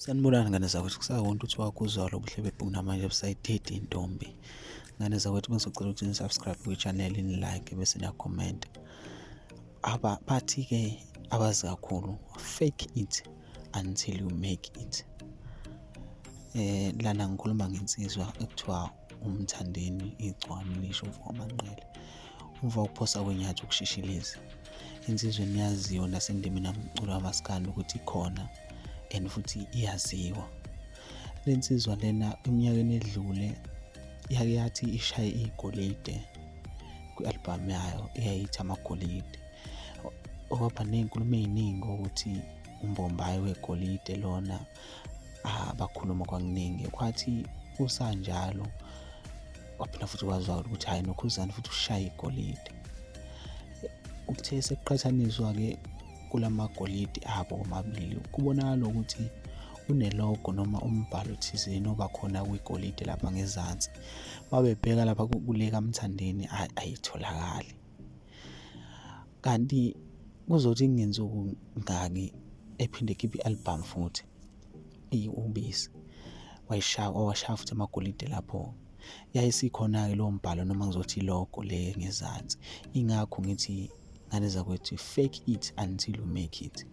Sanibonani ngane zakwethu, kusawonto ukuthi wakuzwala ubuhle bebhuku namanje busayididi intombi. Ngane zakwethu bengizocela ukuthi ni-subscribe kwi-channel, ni-like bese niya-comment. Aba bathi-ke abazi kakhulu, fake it until you make it. Lana ngikhuluma ngensizwa ekuthiwa uMthandeni Igcwama lisho umfo kaManqele. Umfo wokuphosa kwenyathi ukushishiliza. Insizwa eniyaziyo nasendimeni yomculo kamaskandi ukuthi ikhona and futhi iyaziwa. Le nsizwa lena eminyakeni edlule yake yathi ishaye igolide kwi-albhamu yayo eyayithi Amagolide. Okwaba ney'nkulumo ey'ningi ukuthi umbombayi wegolide lona, abakhuluma kwakuningi. Kwathi kusanjalo kwaphinda futhi kwazwakala ukuthi hhayi noKhuzani futhi ushaye igolide. Kuthe sekuqhathaniswa-ke kulamagolide abo omabili kubonakala ukuthi kunelogo noma umbhalo thizeni oba khona kwigolide lapha ngezansi. Uma bebheka lapha kule kaMthandeni ayitholakali. Kanti kuzothi kungensuku ngaki ephinde ekhiphe i-album futhi ubisi wayishaya wawashaya futhi amagolide lapho. Yayisikhona-ke lowo mbhalo noma ngizothi ilogo le ngezansi. Ingakho ngithi ngane zakwethu, fake it until you make it.